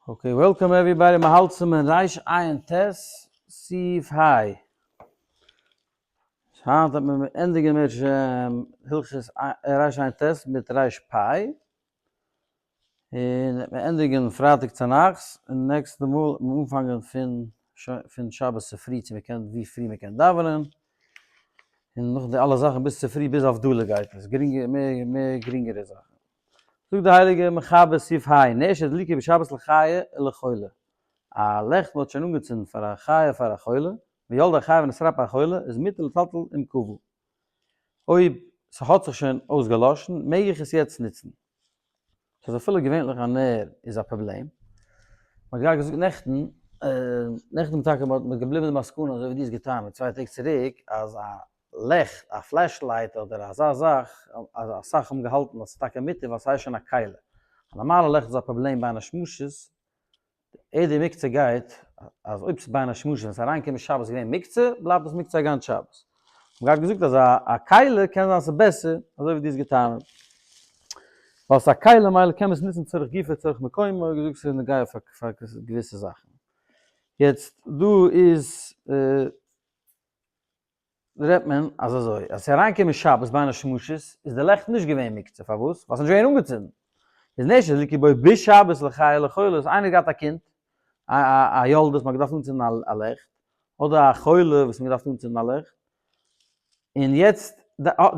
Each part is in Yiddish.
Okay, welcome everybody, מ'האלט צום אין ריש עיין ט', סעיף ה'. היינט וועט מען ענדיגן מיט הלכות ריש עיין ט' מיט ריש פ', און וועט מען ענדיגן פרייטאג צונאכטס, און נעקסטע מאל וועט מען אנפאנגען פון פון שבת צופרי צו מ'קען ווי פרי מ'קען דאווענען, און נאך די אלע זאכן ביז צופרי ביז הבדלה גייט עס גרינגער מער מער גרינגערע זאכן. זאגט די הייליגע מחבר סעיף ה', נר שהדליקו בשבת לחיה ולחולה, א לעכט מען האט שוין אנגעצינדן פאר א חיה פאר א חולה, וילדה החיה ונשרפה החולה, איז מותר לטלטל אם כבה. אויב ס'האט זיך שוין אויסגעלאשן מעג איך עס יעצט נוצן. ס'איז אפילו געווענליך א נר איז א פראבלעם. מ'האט גראדע געזאגט נעכטן, נעכטן טאקע מ'האט געבליבן די מסקנא אזוי ווי דו האסט געטענה'ט צוויי טעג צוריק אז א לעכט, א flashlight אדער אזא זאך, אז אסאך האבן געהאלטן אז ס'איז טאקע מותר ווייל ס'הייסט שוין א כלי. א נארמאלע לעכט איז א פראבלעם בין השמשות, איידער מוקצה גייט, אז אויב ס'איז בין השמשות ווען ס'איז אריינגעקומען שבת איז געווען מוקצה, בלייבט עס מוקצה א גאנץ שבת. מ'האט געהאט געזאגט אז א כלי קען זיין ס'איז בעסער, אזוי ווי דו האסט געטענה'ט. ווייל ס'איז א כלי מילא קען מען עס נוצן צורך גופו צורך מקומו, האט געזאגט ס'איז נוגע פאר געוויסע זאכן. יעצט דא איז. רעדט מען אז אזוי, אז ס'איז אריינגעקומען שבת בין השמשות איז די לעכט נישט געווען מוקצה, פארוואס? ווייל ס'איז נישט געווען אנגעצינדן. איז נר שהדליקו בו בשבת לחיה ולחולה, אז איינער האט געהאט א קינד, א א יולדת מ'האט געדארפט אנצינדן א לעכט, אדער א חולה וואס מ'האט געדארפט אנצינדן א לעכט, און יעצט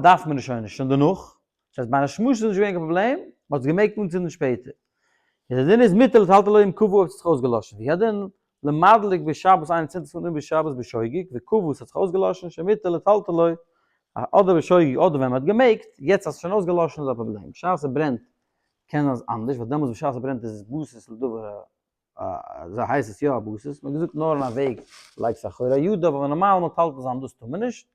דארף מען עס שוין נישט, שוין דערנאך, דאס הייסט בין השמשות איז נישט געווען קיין פראבלעם, מ'האט עס געמעגט אנצינדן שפעטער. איז די דין איז מותר לטלטלו אם כבה אויב ס'האט זיך אויסגעלאשן, והוא הדין למדליק בשבת איינער צינדט עס אן בשבת בשוגג וכבה ס'האט זיך אויסגעלאשן שמותר לטלטלו אדער בשוגג אדער ווען מ'האט געמעגט, יעצט אז ס'איז שוין אויסגעלאשן איז א פראבלעם, בשעת ס'ברענט קען זיין אנדערש ווייל דעמאלטס בשעת ס'ברענט איז עס בסיס לדבר אזוי הייסט עס יא א בסיס, מ'האט געזאגט נאר אין א וועג לייגסט אחורי היד אבער נארמאל מטלטל זיין דאס טאר מען נישט,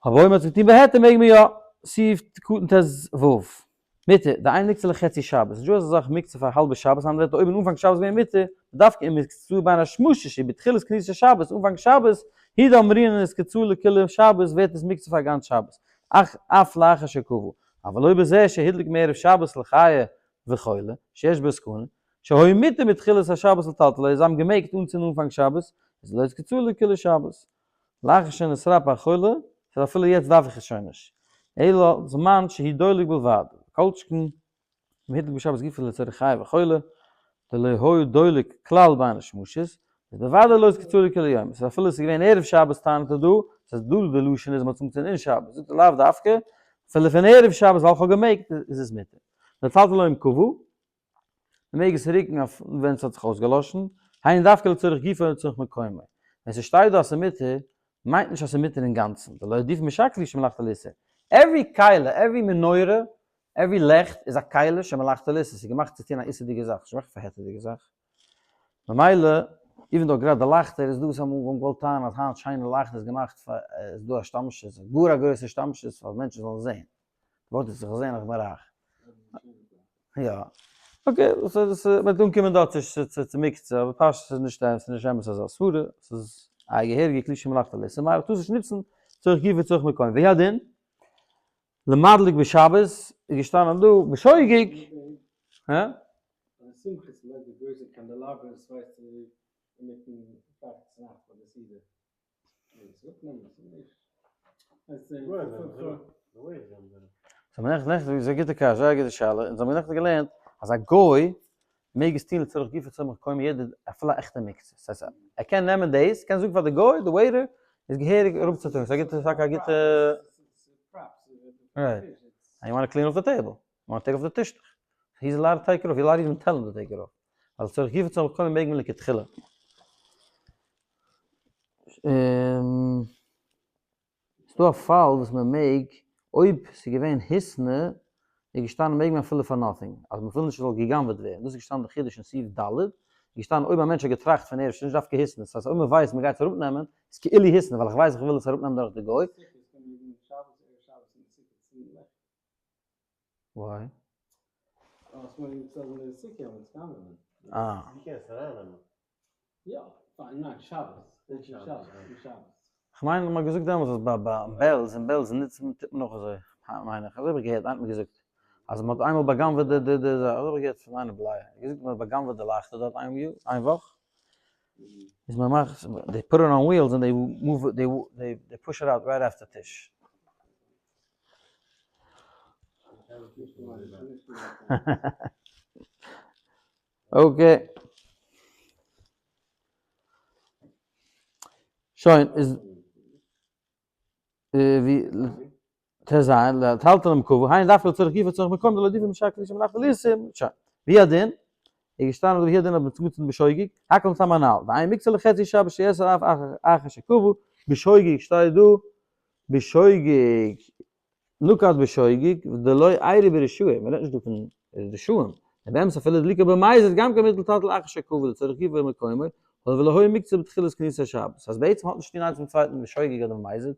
אבער אויב מ'האט עס געטון בהיתר מעג מען יא, סעיף קטן ט ו. מותר, דאין מוקצה לחצי שבת, נישטא אזא זאך מוקצה פאר האלבע שבת, אנדערע ווערטער אויב אין אנפאנג שבת איז געווען מותר, דווקא אם הוקצה בין השמשות שבתחילת כניסת שבת, אנפאנג שבת, הוא דאמרינן הוקצה לכולו שבת ווערט עס מוקצה פאר גאנץ שבת, אך אף לאחר שכבה, אבל לא בזה שהדליק מערב שבת לחיה וחולה, שיש בו סכנה, שהיה מותר מתחילת השבת לטלטלו, זיי האבן געמעגט אנצינדן אנפאנג שבת, איז לא הוקצה לכולו שבת. לאחר שנשרפה החולה, ס'איז אפילו יעצט דארף איך עס שוין נישט, אלא זמן שהוא דולק בלבד, כל שכן אם הדליק בשבת גופא לצורך חיה וחולה, דלא היה דולק כלל בין השמשות, איז בוודאי לא הוקצה לכולי יום, ס'איז אפילו ס'איז געווען ערב שבת טענה'ט ער דא, ס'איז דא די לשון איז מ'האט עס אנגעצינדן אין שבת, זאגט ער לאו דווקא, אפילו פון ערב שבת ווייל כ'האב געמעגט איז עס מותר. לטלטלו אם כבה, מ'מעג עס רוקן אויף ווען ס'האט זיך אויסגעלאשן, היינו דווקא לצורך גופו ולצורך מקומו. ווען ס'שטייט דא אז ס'מותר, מיינט נישט אז ס'מותר אינגאנצן, דלא עדיף משאר כלי שמלאכתו לאיסור. Every כלי, every מנורה, every לעכט איז א כלי שמלאכתו לאיסור, ס'איז געמאכט צו טון א איסור'דיגע זאך, נישט געמאכט פאר היתר'דיגע זאך. ממילא, even though גראדע די לייכטער איז דא וואס האבן געוואלט טענה'ן אז היינט שיינע לייכטער איז געמאכט פאר, איז דא א השתמשות, גאר א גרויסע השתמשות פאר מענטשן זאלן זען. וואלט איך זיך זען איך בין רייך. יא. Okay, דאס איז, מ'וועט אנקומען דארט צו צו צו מוקצה, אבער פשטות איז נישט ס'איז נישט אמת אזא סברה, ס'איז א געהעריגע כלי שמלאכתו לאיסור, ממילא טארסט נישט נוצן צורך גופו וצורך מקומו. והוא הדין, למדליק בשבת איז געשטאנען דא בשוגג, הא? ביי די שמחות מ'לייגט די גרויסע candelabras ווייסטו אינמיטן פרייטאג צונאכטס ביי די סעודה. זיי האבן נעכטן נעכטן זייער גוטע קשיא, זייער גוטע שאלה, אונז האבן נעכטן געלערנט אז א גוי מעג עס טון לצורך גופו צורך מקומו יעדע אפילו א עכטע מוקצה, ס'הייסט ער קען נעמען דאס, קען זאגן פאר די גוי, די waiter, איז געהעריג אראפצוטראגן, ס'איז א גוטע טאקע א גוטע. Right. And you want to clean off the table, you want to take off the טישטוך, he is allowed to take it off, he allowed even tell him to take it off. ווייל לצורך גופו צורך מקומו מעג מען לכתחילה. ס'דא א פאל וואס מען מעג, אויב ס'איז געווען היסנע, איז געשטאנען מעג מען אפילו פאר nothing, אז מ'וויל נישט ס'זאל גע'גנב'עט ווערן, דאס איז געשטאנען די חידוש אין סעיף ד', איז געשטאנען אויב א מענטש האט געטראכט פון ערשט נישט דווקא היסנע, ס'הייסט אויב מ'ווייסט מ'גייט עס אראפנעמען, איז כאילו היסנע, ווייל איך ווייס איך וויל עס אראפנעמען דורך די גוי. Why? אה. כ'מיין מ'האט געזאגט דעמאלטס אז ביי ביי בעלז אין בעלז נוצט מען טוט מען אויך אזוי, מיין איך, אזוי האב איך געהערט, איינער האט מיר געזאגט. אז מ'האט איינמאל בא'גנב'עט די די די אזוי האב איך געהערט פון איינער בליי, ער האט געזאגט מ'האט בא'גנב'עט די לייכטער דארט איין יאר, איין וואך, איז מען מאכט, they put it on wheels and they move they they push it out right after טיש. Okay. שוין, איז ווי ט ז, לטלטל מקוה, היינו דווקא לצורך גופו צורך מקום דלא עדיפא משאר כלי שמלאכתו לאיסור, שוין. והוא הדין, איז געשטאנען דא והוא הדין אויב מצומצם בשוגג, הכל מטעם הנ"ל, ואין מוקצה לחצי שעה בשיעשר אף אחר שכבו, בשוגג שטייט דא בשוגג, נקט בשוגג, דלא איירי ברשעים, מען רעדט נישט דא פון רשעים, און באמת אפילו דליקה במזיד גם כן מוטל לטלטל אחר שכבו לצורך גופו ומקומו, הואיל ולא היה מוקצה בתחילת כניסת השבת. אז בעצם האט נישט צוטון איינס מיטן צווייטן בשוגג אדער במזיד,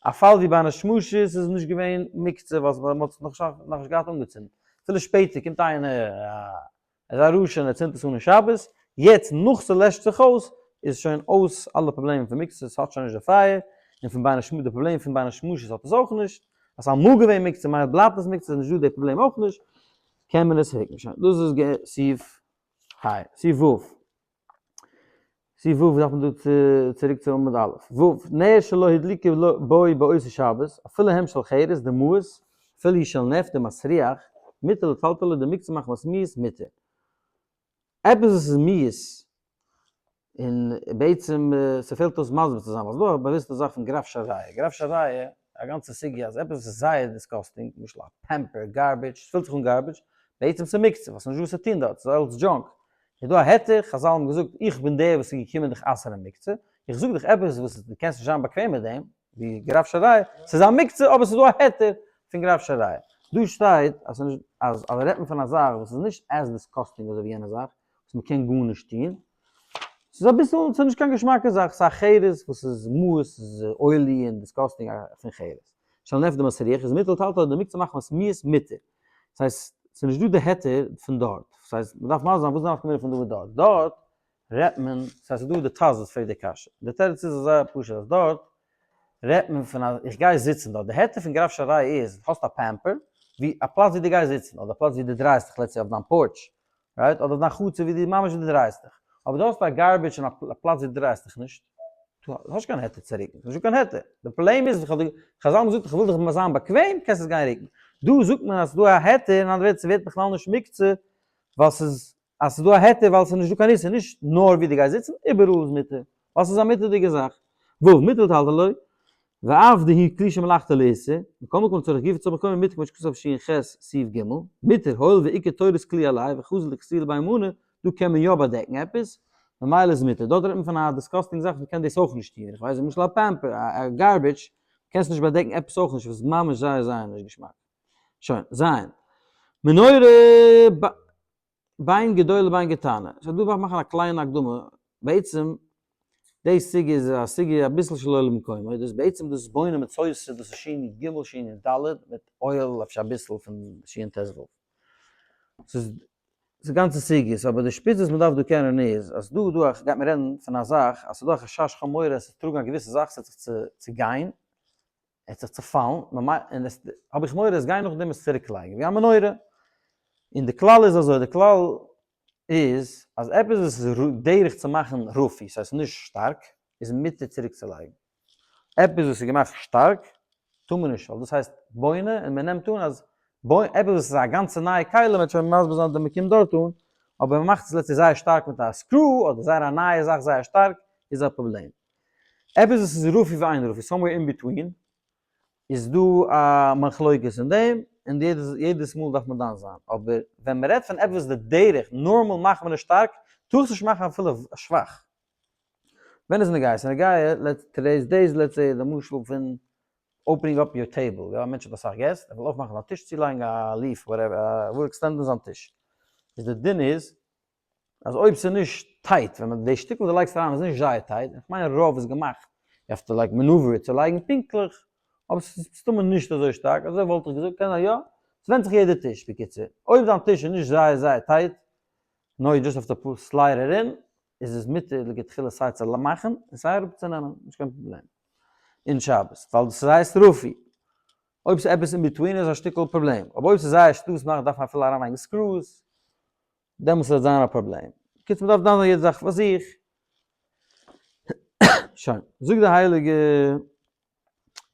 א פאל ווי ביי א שמשות איז נישט געווען מוקצה ווייל מען האט עס נאכנישט געהאט אנגעצינדן, אפילו שפעטער קומט איינער א ער איז א רשע און ער צינדט עס אן אין שבת, יעצט נאך ס'לעשט זיך אויס איז שוין אויס אלע פראבלעמען פון מוקצה, ס'האט שוין נישט די פייער, און פון בין השמ די פראבלעם פון בין השמשות האט עס אויך נישט, אז ס'איז אמאל געווען מוקצה ממילא בלייבט עס מוקצה איז נישט דא די פראבלעם אויך נישט, קען מען עס רוקן שוין דאס איז סעיף ה, סעיף ו'. סעיף ו' דארף מען דא צוריק צו עמוד א'. ו', נר שלא הדליקו בו באותו שבת, אפילו הם של חרס, דמאוס, אפילו היא של נפט, דמסריח, מותר לטלטלו, דמוקצה מחמת מיאוס, מותר. עפעס וואס איז מיאוס, און בעצם ס'פעלט אויס מסביר צו זיין, ווייל ס'דא א באוויסטע זאך פון גרף של רעי. גרף של רעי, א גאנצע סוגיא אז עפעס וואס איז זייער disgusting, למשל א pamper, garbage, ס'פילט זיך אן garbage, בעצם ס'מוקצה, ווייל ס'נישט דא וואס צו טון דארט, ס'איז אלץ junk. איז דא א היתר, חזל האבן געזאגט איך בין דער וואס איז געקומען דיך אסר'ן מוקצה, איך זאג דיך עפעס וואס דו קענסט נישט זיין באקוועם מיט דעם, ווי גרף של רעי, ס'איז א מוקצה אבער ס'איז דא א היתר פון גרף של רעי. דא שטייט אז ס'נישט אז אז רעדט מען פון א זאך וואס איז נישט as disgusting אזוי ווי יענע זאך, וואס מ'קען גארנישט טון, ס'איז אביסל, ס'איז נישט קיין געשמאקע זאך, ס'איז א חרס וואס איז מיאוס, ס'איז oily און disgusting פון חרס. של נפט דמסריח איז מותר לטלטלו דמוקצה מחמת מיאוס מותר. דאס הייסט, ס'איז נישט דא די היתר פון דארט. דאס הייסט, מ'דארף מסביר זיין וואס איז די נפקא מינה פון דא און דארט. דארט רעדט מען, דאס הייסט ס'איז דא די טז וואס פרעגט די קשיא. די תירוץ איז זייער פשוט, אז דארט רעדט מען פון אז איך גיי זיצן דארט. די היתר פון גרף של רעי איז, האסט א pamper, ווי א פלאץ ווי דו גייסט זיצן, אדער א פלאץ ווי דו דרייסט דיך let's say אויף דיין porch, right? אדער דיין חצר ווי דו ממש ווי דו דרייסט דיך. אבער דו האסט א garbage און א פלאץ ווי דו דרייסט דיך נישט, דו האסט נישט קיין היתר צו רוקן, ס'נישט דא קיין היתר. די פראבלעם איז, חזל האבן געזאגט איך וויל דיך זיין באקוועם, קענסט עס גיין רוקן. דא זאגט מען אז ס'איז דא א היתר, אין אנדערע ווערטער ס'ווערט בכלל נישט מוקצה, ווייל ס'איז אז ס'איז דא א היתר ווייל ס'איז נישט דא קיין איסור, נישט נאר ווי דו גייסט זיצן, איבעראל איז מותר, ווייל ס'איז א מותר'דיגע זאך. ו. מותר לטלטלו, ואף דהוא כלי שמלאכתו לאיסור, מכל מקום לצורך גופו צורך מקומו מותר כמו שכתוב ש"ח סעיף ג', מותר הואיל ועיקר תורת כלי עלי' וחזי לכסויי לבי מנה, דא קען מען יא באדעקן עפעס, ממילא איז מותר. דארט רעדט מען פון א disgusting זאך וואס מ'קען דאס אויך נישט טון, איך ווייס למשל א pamper, א garbage, קענסט נישט באדעקן עפעס אויך נישט וואס איז ממש זייער זייער נישט געשמאק. שוין, זיין. מנורה בין גדולה בין קטנה. סאו דא דארף איך מאכן א קליינע הקדמה. בעצם, די סוגיא איז א סוגיא אביסל שלא למקומו. דאס בעצם דאס בונה מצוות, דאס איז שין ג שין ד, מיט אוהל אפשר אביסל פון שין ט ו. ס'איז ס'איז גאנצע סוגיות, אבער די שפיץ וואס מ'דארף דא קענען איז, אז דא דא גייט מען רעדן פון א זאך, אז ס'איז דא א חשש חמור עס צו טראגן א געוויסע זאך, ס'וועט זיך צוגיין, ער האט זיך צופאלן, און עס האב איך מורא עס גיין נאכדעם עס צוריק לייגן, ווי א מנורה. און די כלל איז אזוי, די כלל איז אז עפעס וואס איז דרך צו מאכן רפי, ס'הייסט נישט שטארק, איז מותר צוריק צו לייגן. עפעס וואס איז געמאכט שטארק, טאר מען נישט, ווייל דאס הייסט בונה, און מען נעמט אן אז עפעס וואס איז א גאנצע נייע כלי, מען וועט שוין מסביר זיין ווען מען קומט דארט אן, אבער מען מאכט עס let's say זייער שטארק מיט א screw, אדער זייער א נייע זאך זייער שטארק, איז א פראבלעם. עפעס וואס איז רפוי ואין רפוי, somewhere in between, איז דא א מחלוקת אין דעם, און יעדעס מאל דארף מען דן זיין, אבער ווען מען רעדט פון עפעס די דרך, normal מאכט מען עס שטארק, טאר עס נישט מאכן אפילו שוואך. ווען איז נוגע? ס'איז נוגע let's today's days let's say די משל פון opening up your table, יא א מענטש האט אסאך געסט, ער וויל אויפמאכן זיין טיש, צולייגן א leaf whatever, ער וויל extend ן זיין טיש, איז די דין איז אז אויב ס'איז נישט tight, ווען מען די שטיקל וואס דו לייגסט אריין איז נישט זייער tight, איך מיין רוב איז געמאכט, you have to like maneuver it צו לייגן פונקטליך, אבער ס'איז מסתמא נישט אזוי שטארק, אזוי וואלט איך געזאגט, קען זיין יא, ס'ווענדט זיך יעדע טיש, בקיצור, אויב דיין טיש איז נישט זייער זייער tight, נאר you just have to slide it in, איז עס מותר לכתחילה סיי צו מאכן און סיי אראפצונעמען, נישט קיין פראבלעם, אין שבת, ווייל דאס הייסט רפוי. אויב ס'איז עפעס in between איז א שטיקל פראבלעם, אבער אויב ס'איז זייער שטארק מאכט דארף מען אפילו אריינלייגן screws, דעמאלטס וועט זיין א פראבלעם. קיצור מ'דארף דן זיין יעדע זאך פאר זיך. שוין, זאגט די הייליגע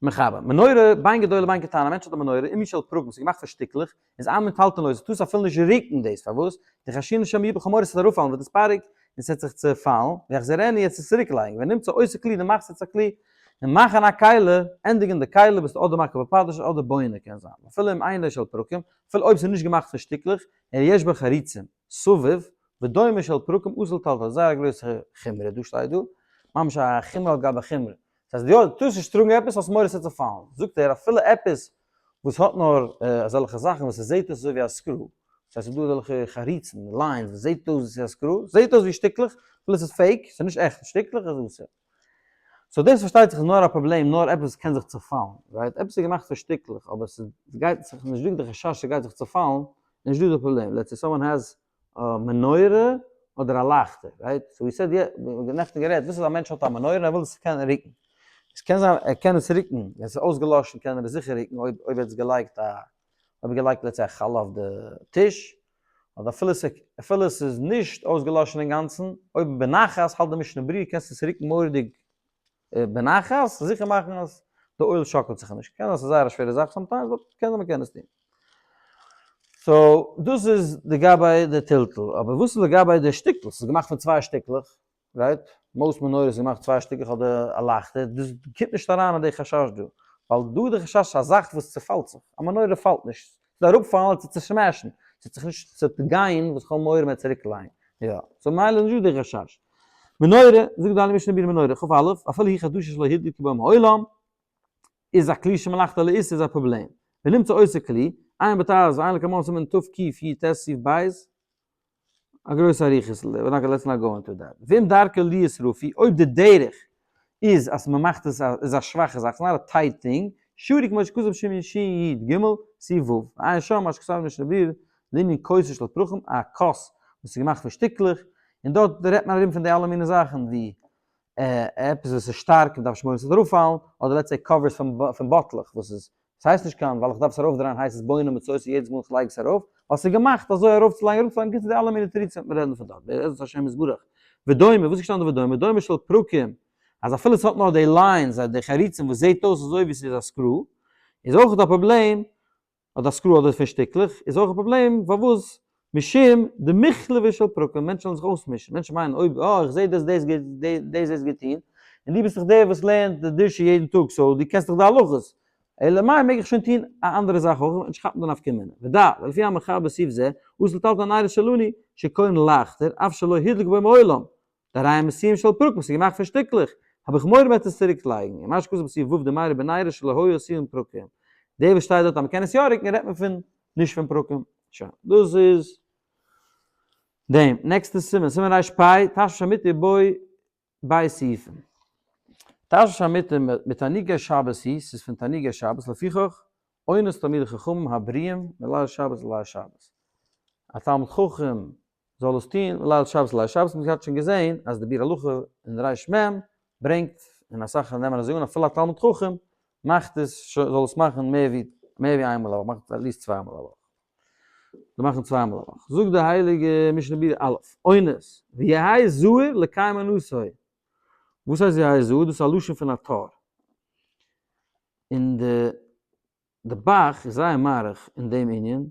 מחבר, מנורה בין גדולה בין קטנה, א מענטש האט א מנורה, אם היא של פרקים, ס'איז געמאכט פון שטיקלעך, איז אין מטלטלין אותה, טארסט אפילו נישט רוקן דאס, פארוואס? דחיישינן שמא יפול כ'האב מורא ס'וועט אראפפאלן, ותתפרק, און ס'וועט זיך צעפאלן, ויחזירנה יעצט עס צוריק לייגן, ונמצא עושה כלי, דו מאכסט יעצט א כלי, און מאכן א כלי, ענדיגן די כלי ביסטו אדער מרכיב בפטיש אדער בונה קען זיין, אפילו אם אינה של פרקים, אפילו אויב ס'איז נישט געמאכט פון שטיקלעך, אלא יש בה חריצים, סביב, ודומה של פרקים אסור לטלטלה, זייער א גרויסע חומרא דא שטייט דא, ממש א חומרא על גבי חומרא, דאס הייסט דו טארסט נישט טראגן עפעס האסט מורא ס'וועט צעפאלן, זאגט ער אפילו עפעס וואס האט נאר אזעלכע זאכן וואס עס זעט אויס אזוי ווי א screw, דאס הייסט ס'איז דא אזעלכע חריצים, lines, וואס זעט אויס ווי א screw, זעט אויס ווי שטיקלעך, אפילו ס'איז fake, ס'איז נישט עכט שטיקלעך, איז אסור. so דאס פארשטייט זיך איז נאר א פראבלעם נאר עפעס וואס קען זיך צעפאלן, right? עפעס איז געמאכט פון שטיקלעך אבער ס'גייט זיך נישט דא די חשש ס'גייט זיך צעפאלן, נישט דא די פראבלעם, let's say someone has א מנורה אדער א לייכטער, right? so we said יא, מיר האבן נעכטן גערעדט, וואס איז א מענטש האט א מנורה און ער וויל עס קענען רוקן, עס קען זיין ער קען עס רוקן, ווען עס איז אויסגעלאשן קען ער עס זיכער רוקן אויב אויב ער האט עס געלייגט א, אויב ער געלייגט let's say א חלה אויף די טיש, אדער אפילו עס אפילו עס איז נישט אויסגעלאשן אינגאנצן, אויב בנחת האלט די משנה ברורה קענסטו עס רוקן מורא'דיג בנחת, זיכער מאכן אז די oil שאקלט זיך נישט, קען זיין ס'איז זייער א שווערע זאך sometimes, but קען זיין מ'קען עס טון. so דאס איז לגבי די טלטול, אבער וואס איז לגבי די שטיקל? ס'איז געמאכט פון צוויי שטיקלעך, right? most מנורות איז געמאכט צוויי שטיקלעך אדער א לייכטער, דאס קומט נישט אריין אין די חשש דא, ווייל דא איז די חשש א זאך וואס צעפאלט זיך, א מנורה פאלט נישט, ס'וועט אראפפאלן און צו smash ן, ס'וועט זיך נישט צעגיין וואס כ'האב מורא מ'וועט צוריקלייגן, יא, so מילא איז נישטא די חשש. מנורה, זאגט די הייליגע משנה ברורה מנורה, כ"א, אפילו היא חדשה שלא הדליקו בה מעולם, איז א כלי שמלאכתו לאיסור איז א פראבלעם. ונמצא עושה כלי, עיין בטז ועיין לקמן סימן תקי"ט סעיף ב', א גרויסע אריכות, let's not go into that. ואם דרכו להיות רפוי, אויב די דרך איז אז מען מאכט עס איז א שוואכע זאך, ס'איז not a tight thing, שרי כמו שכתוב שם שי"ג סעיף ו', ועיין שם מה שכתב משנה ברורה לענין כוסות של פרחים, א כוס וואס איז געמאכט פון שטיקלעך, און דארט רעדט מען ארום פון די אלע מיני זאכן ווי עפעס וואס איז שטארק און דארף נישט מורא ס'וועט אראפפאלן, אדער let's say covers פון באטלעך וואס איז, ס'הייסט נישט קיין ווייל איך דארף עס ארויפדרייען הייסט עס בונה מצותי יעדעס מאל איך לייג עס ארויף, ווייל ס'איז געמאכט אזוי ארויפצולייגן אראפצולייגן, קיצור די אלע מיני תירוצים וועט מען רעדן פון דארט בעזרת השם יתברך. ודומה, וואס איז געשטאנען דא ודומה? דומה של פרקים, אז אפילו ס'האט נאר די lines, די חריצים וואס זעט אויס אזוי ווי ס'איז א screw, איז אויך א פראבלעם, אדער א screw אדער פון שטיקלעך איז אויך א פראבלעם, פארוואס? משום דמיחלפי של פרקים, מענטשן וועלן זיך אויסמישן, מענטשן מיינען אויב אה איך זעה דאס דאס דאס דאס געטון, און דו ביסט דאך דער וואס לערנט די דרשה יעדן טאג so דו קענסט דאך די הלכות, אלא מאי מעג איך שוין טון א אנדערע זאך אויך, מענטשן כאפן די נפקא מינה. ודע, ולפי המחבר בסעיף זה, אסור לטלטל הנרות שלנו, שקורין לייכטער, אף שלא הדליק בו מעולם, דהרי עשויים של פרקים ס'איז געמאכט פון שטיקלעך, האב איך מורא מ'וועט עס צוריק לייגן, און מה שכתוב בסעיף ו' דמיירי בנרות שלא היו עשויים פרקים, דער וואס שטייט דארט אז מ'קען עס יא רוקן רעדט מען פון נישט פון פרקים. שוין, דאס איז דעם. נעקסטע סימן, סימן רפ, תשמיש המיטה בו ב' סעיפים. תשמיש המיטה מתענוגי שבת היא, ס'איז פון תענוגי שבת, לפיכך עונת תלמידי חכמים הבריאים מליל שבת לליל שבת. א תלמיד חכם זאל עס טון ליל שבת לליל שבת, מען האט שוין געזען אז די ביאור הלכה אין רמ ברענגט, און אסאך נעמען אזוי אן, אפילו א תלמיד חכם מאכט עס, זאל עס מאכן מער ווי מער ווי איין מאל א וואך, מאכט עס at least צוויי מאל א וואך, זאל מאכן צוויי מאל א וואך, זאגט די הייליגע משנה ברורה א', עונת, ויהא זהיר לקיים עונתו, וואס הייסט ויהא זהיר? דאס איז א לשון פון א טור, און די די ב"ח איז זייער מאריך אין דעם ענין,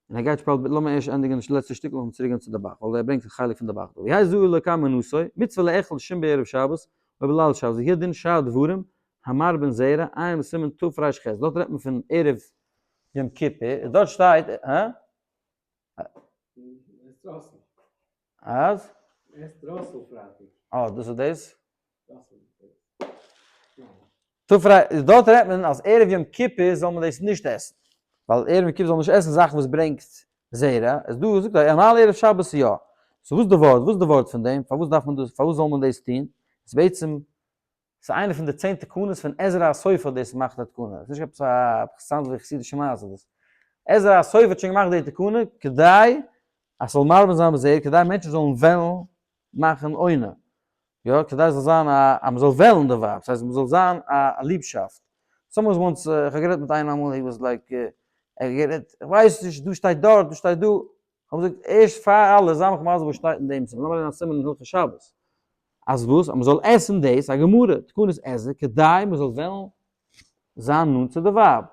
און ער גייט שפעלט, לאמיר ערשט ענדיגן די לעצטע שטיקל און צוריק גיין צו די ב"ח, ווייל ער ברענגט א חלק פון די ב"ח דא, ויהא זהיר לקיים עונתו, מצוה לאכול שום בערב שבת, או בליל שבת, והוא הדין שאר דברים המרבין זרע, עיין בסימן תר"ח, דארט רעדט מען פון ערב יום כיפור, און דארט שטייט, הא? אז? אה, דאס איז דאס? דארט רעדט מען אז ערב יום כיפור זאל מען דאס נישט עסן, ווייל ערב יום כיפור זאל מען נישט עסן זאכן וואס ברענגט זרע, איז דא זאגט ער נארמאל ערב שבת יא, so וואס די ווארט, וואס איז די ווארט פון דעם, פארוואס דארף מען דאס, פארוואס זאל מען דאס טון, איז בעצם, ס'איז איינע פון די 10 תקנות פון עזרא הסופר דאס מאכט די תקנה, ס'איז נישט עפעס א סתם ווי חסידישע מעשה דאס, עזרא הסופר האט שוין געמאכט די תקנה כדי אז ס'זאל מרבה זיין בזרע, כדי מענטשן זאלן וועלן מאכן עונה, יא, כדי ס'זאל זיין א, אז מ'זאל וועלן די ווייב, ס'הייסט מ'זאל זיין א ליבשאפט. Someone once, איך האב גערעדט מיט איינעם אמאל, he was like, ער האט גערעדט, איך ווייס נישט, דא שטייט דארט, דא שטייט דא. איך האב געזאגט, ערשט פאר אלעס, זיי מיך מסביר וואס שטייט אין דעם סימן, לאמיר לערנען א סימן אין הלכות שבת. אז וואס? אז מ'זאל עסן דאס, א גמרא, תקנות עזר, כדי מ'זאל וועלן זיין נאנט צו די ווייב.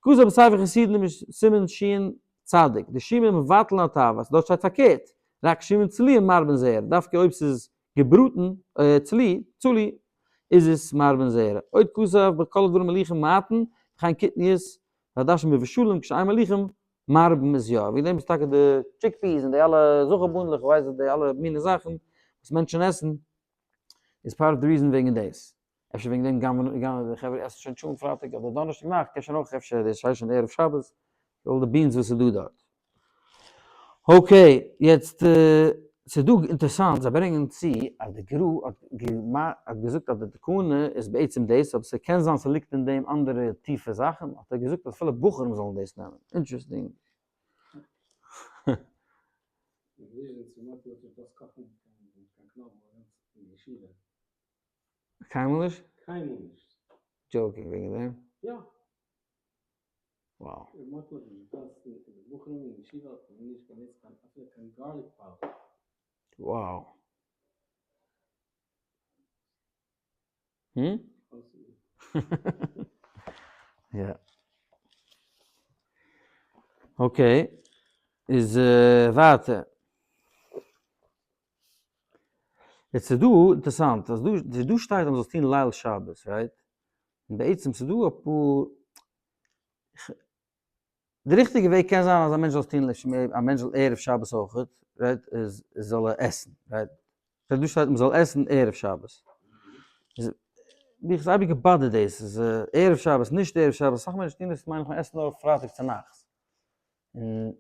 כתוב בספר חסידים סימן שין צדיק, די שמן מבטלין התאווה, דארט שטייט פארקערט, רק שמן צלי מרבין זרע, דווקא אויב ס'איז געבראטן, צלי, צלי, איז עס מרבין זרע. עוד כתב בכל הדברים מליחים מעטין, וכן קטניות ועדשים מבושלים כשאין מליחים מרבין איז יא, וועגן דעם איז טאקע די chickpeas און די אלע זכר בונדלעך, איך ווייס די אלע מיני זאכן וואס מענטשן עסן, איז part of the reason וועגן דאס. אפשר וועגן דעם גנב'ן די חברה עסן שוין טשולנט פרייטאג אדער דאנערשטאג נאכט, קען שוין אויך אפשר דאס הייסט שוין ערב שבת, all the beans וואס איז דא דארט. Okay, יעצט ס'איז דא אינטערעסאנט, זיי ברענגען צו אז די גרא האט געזאגט אז די תקנה איז בעצם דאס, אבער ס'קען זיין ס'ליגט אין דעם אנדערע טיפע זאכן, האט ער געזאגט אז אפילו בחורים זאלן דאס נעמען. Interesting. קיינמאל נישט? קיינמאל נישט. Joking וועגן דעם? יא. Wow. ר' מאטל האט נישט געטאנצן מיט די בחורים אין ישיבה האט מען נישט גענוצט קיין אפילו קיין garlic powder. Wow. הום? יא. Okay. איז ווייטער. יעצט איז דא, אינטערעסאנט, אז דא דא שטייט אז מ'זאל עס טון ליל שבת, right? און בעצם ס'איז דא אפאר, די ריכטיגע וועג קען זיין אז א מענטש זאל עס טון א מענטש זאל ערב שבת אויכעט, right, איז זאל ער עסן, right? דא שטייט מ'זאל עסן ערב שבת. איז מיך איז אייביג גע bother ט דאס, איז ערב שבת, נישט ערב שבת, אסאך מענטשן טון עס מיין איך מ'עסט נאר פרייטאג צונאכטס. און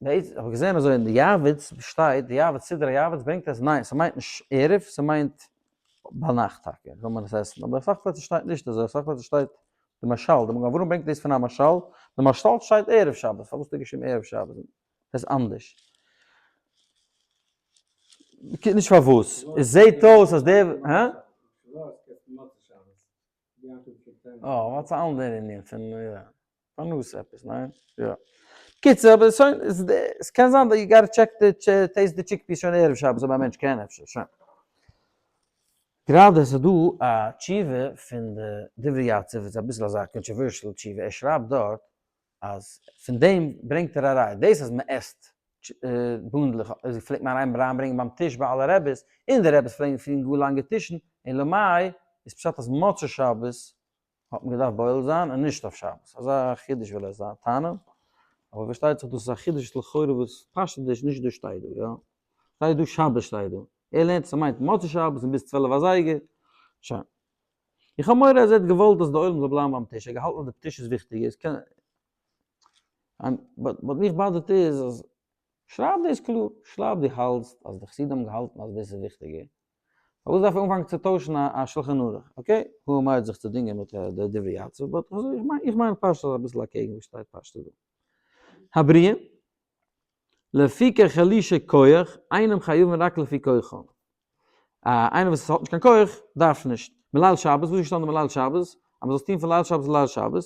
בעצם האב איך געזען אזוי אין די יעבץ שטייט, די יעבץ סידור היעבץ ברענגט אז ניין ס'מיינט נישט ערב ס'מיינט ביינאכט טאקע זאל מען עס עסן, אבער אסאך פלעצער שטייט נישט אזוי, אסאך פלעצער שטייט די משל, די מגן אברהם ברענגט דאס פון א משל, די משל שטייט ערב שבת, פארוואס האט ער געשריבן ערב שבת? עס איז אנדערש. נישט פארוואס, עס זעט אויס אז דער, הא? אה, וואס א אנדערע ענין פון יא. פרנסה עפעס, ניין? יא. קיצור, אבער שוין, עס קען זיין that you gotta check the taste the chickpeas שוין ערב שבת אויב א מענטש קען אפשר, שוין. גראדע איז דא א תשובה פון די דברי יציב, איז אביסל אזא controversial תשובה, ער שרייבט דארט אז פון דעם ברענגט ער א ראיה, דאס אז מען עסט בונדלעך, פלעגט מען אריינברענגען ביים טיש ביי אלע רעביס, און די רעביס פלעגן פירן גאר לאנגע טישן, און למאי איז פשט אז מוצאי שבת האט מען געדארפט בועל זיין און נישט אויף שבת. אזא חידוש וויל ער זיין טענה'ן, אבער פארשטייט זיך דאס איז א חידוש לכאורה וואס פשטות איז נישט דא שטייט דא, יא? שטייט דא שבת שטייט דא. ער לערנט ס'מיינט מוצאי שבת און ביז 12 אזייגער. שוין. איך האב מורא אז ער האט געוואלט אז די עולם זאל בלייבן ביים טיש, ער האט געהאלטן אז די טיש איז וויכטיגער, עס קען but מיך bother ט איז אז שרייב דאס קלאר, שרייב דו האלטסט אז די חסידים האבן געהאלטן אז דאס איז וויכטיגער, פארוואס דארף ער אנפאנגען צו טוישן א שלחן ערוך? Okay, who am I זיך צו דינגען מיט די דברי יציב, but איך מיין פשט אביסל אקעגן וואס שטייט פשט דא. הבריאים, לפי כחלישי כח, אינם חייבים רק לפי כוחם. איינער וואס האט נישט קיין כח, דארף נישט. מליל שבת, וואס איז געשטאנען מליל שבת? אז מען זאל עס טון פון ליל שבת לליל שבת.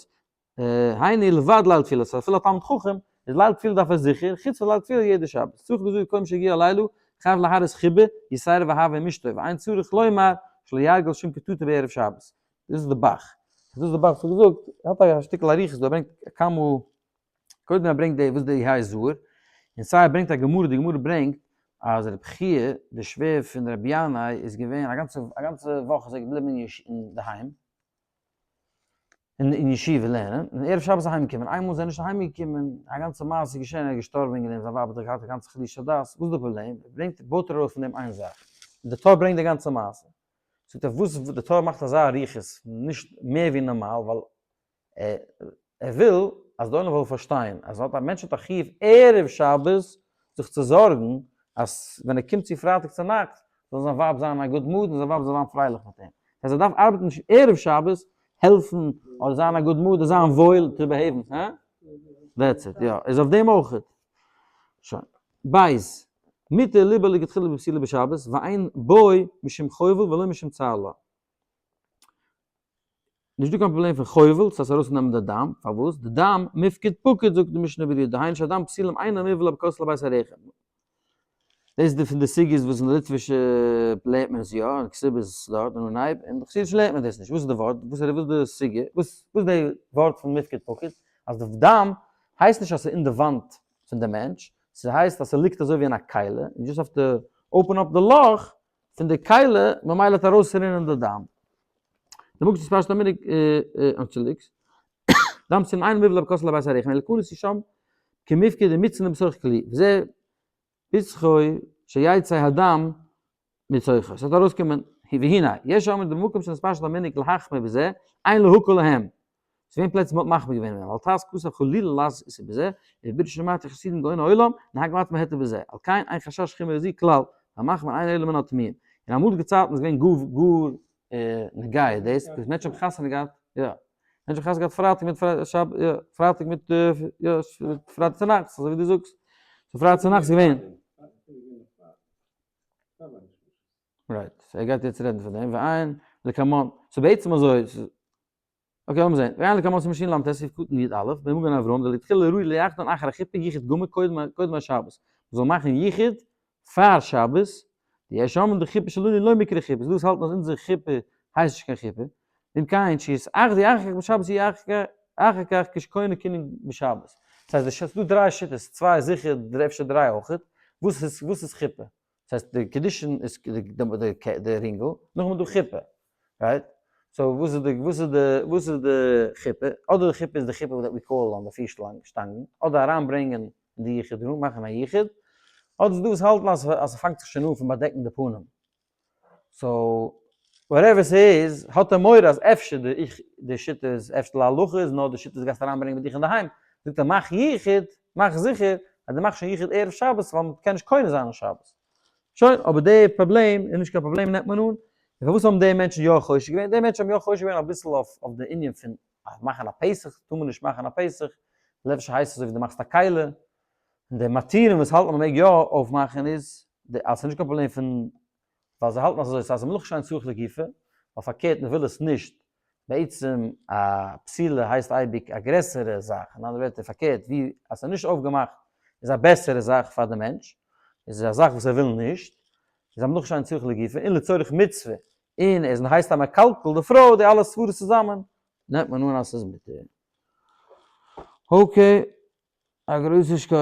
היינו לבד ליל תפילה, ס'איז אפילו א תלמיד חכם, איז ליל תפילה דארף ער זיכער, חוץ פון ליל תפילה יעדע שבת. צריך לזהות כל מי שהגיע הלילה, חייב להראות חיבה, יתירה ואהבה עם אשתו, ואין צריך לומר שלא ירגיל שום קטטה בערב שבת. דאס איז די ב"ח. דאס איז די ב"ח וואס האט געזאגט, ער האט א שטיקל אריכות דא, ער ברענגט כמה, קודם ער ברענגט די וואס די היי זוהר, און סיי ער ברענגט א גמרא, די גמרא ברענגט אז רבי חייא, די שווער פון רבי ינאי, איז געווען א גאנצע א גאנצע וואך איז ער געבליבן אינדערהיים, אין ישיבה לערנען, און ערב שבת אהיים געקומען, איינמאל איז ער נישט אהיים געקומען, א גאנצע מעשה איז געשען, ער איז געשטארבן וועגן דעם, זיין ווייב האט זיך געהאט א גאנצע חלישת הדעת, וואס איז די פראבלעם? ער ברענגט, בויט ער ארויס פון דעם איין זאך, און די טור ברענגט די גאנצע מעשה, זאגט ער וואס די טור מאכט אזא אריכות, נישט מער ווי נארמאל, ווייל ער וויל אז די עולם זאל פארשטיין אז א מענטש האט א חיוב ערב שבת זיך צו זארגן אז ווען ער קומט צו פרייטאג צו נאכט זאל זיין ווייב זיין אין א good mood און זיין ווייב זאל זיין פרייליך מיט אים. אז ער דארף ארבעטן ערב שבת, העלפן אדער זיין אין א good mood אדער זיין וואויל צו behave ן. הא? That's it, יא. איז אויף דעם אויכעט. שוין. בית. מותר לבעול לכתחילה בבתולה בשבת, ואין בו משום חובל ולא משום צער לה. נישט דא קיין פראבלעם פון חובל, ס'הייסט ארויסנעמען די דם, פארוואס? די דם מיפקד פקיד זאגט די משנה ברורה, דהיינו שהדם פסולים אינו מובלע בכותל הבית הרחב. דאס איז די פון די סוגיות וואס אין די ליטווישע לערנט מען עס יא, אין כתובות דארט אין אנהייב, אין די חסידישע לערנט מען דאס נישט, וואס איז די ווארט? וואס איז די סוגיא? וואס איז די ווארט פון מיפקד פקיד? אז די דם הייסט נישט אז ס'איז אין די וואנט פון די מענטש, ס'הייסט אז ס'ליגט אזוי ווי אין א כלי, יו just have to open up די לאך פון די כלי, ממילא האט ארויסרינען די דם. די מקום שפשט המנהג אנטשולדיגט, דם צום איין מובלע בכותל הבית הרחב, אלא כנס שם כמפקד ומצנע בתוך כלי, וזה פסחו שיצא הדם מתוכו, ס'וועט ארויסקומען, והנה, יש אומרים במקום שנתפשט המנהג להחמיר בזה, אין להקל להם. ס'געווען פלעצער מ'האט מחמיר געווען אין דעם, אל תעש כסף חלילה לעשות איסור בזה, ובירור שמעתי חסידים גאוני עולם, נהג מעט מהיתר בזה, על כן אין חשש חומר זו כלל, והמחמיר אין אלא מן הטמאים. אין אמאליגע צייטן איז געווען גאר גאר נוגע דאס, ביז מענטשן האבן חתונה געהאט, יא, מענטשן האבן חתונה געהאט פרייטאג מיט שבת, יא, פרייטאג מיט, יא, פרייטאג צונאכטס, אזוי ווי דו זאגסט, so פרייטאג צונאכטס איז געווען. right, so ער גייט יעצט רעדן פון דעם, ועיין לקמן, so בעצם אזוי, okay לאמיר זעהן, ועיין לקמן סימן שין ל"ט סעיף קטן י"א, במגן אברהם דלכתחילה ראוי לייחדן אחר החופה ייחוד גמור קודם השבת, מ'זאל מאכן ייחוד פאר שבת, דיש אומרים דחופה שלנו לא מיקרי חופה, ס'דא וואס האלטן אז אונזער חופה הייסט נישט קיין חופה, ואם כן שיתאחדו אחר כך בשבת יהיה אחר כך כשקונה קנין בשבת. דאס הייסט ס'דא דריי שיטות, צוויי זיכער, אפשר דריי אויכעט, וואס איז חופה? דאס הייסט די קידושין איז די רינגל, נאכדעם איז דא חופה, right? so וואס איז די וואס איז די וואס איז די חופה? אדער די חופה איז די חופה that we call אן די פיר שטאנגן, אדער אריינברענגען אין די יחוד room, מאכן א יחוד, אדער איז דא וואס האלטן אז אז ס'פאנגט זיך שוין אן פון באדעקן די פנים. so whatever ס'איז, האט ער מורא אז אפשר די איך די שיטה איז אפשר להלכה איז נאר די שיטה איז גייסט אריינברענגען מיט דיך אינדערהיים, זאגט ער מאך יחוד, מאך זיכער אז דו מאכסט שוין יחוד ערב שבת ווייל מ'קען נישט קונה זיין אום שבת. שוין, אבער די פראבלעם איז נישט קיין פראבלעם נעמט מען אן. און פארוואס האבן די מענטשן יא חושש געווען? די מענטשן האבן יא חושש געווען אביסל אויף אויף די ענין פון מאכן א פתח, טאר מען נישט מאכן א פתח, ווייל אפשר הייסט עס אזוי ווי דו מאכסט א כלי. און די מתירים וואס האלטן אז מ'מעג יא אויפמאכן איז אז ס'איז נישט קיין פראבלעם פון ווייל זיי האלטן אז אזוי ס'איז א מלאכה שאין צריך לגופה, ווייל פארקערט מ'וויל עס נישט, בעצם א פסילה הייסט אייביג א גרעסערע זאך, אין אנדערע ווערטער פארקערט ווי אז ס'איז נישט אויפגעמאכט איז א בעסערע זאך פאר די מענטש, איז א זאך וואס ער וויל נישט, איז א מלאכה שאין צריך לגופה, און לצורך מצוה, און עס הייסט א מקלקל די פרוי, די אלע סברות צוזאמען נעמט מען אן אז ס'איז מותר. okay, א גרויסע שכוח.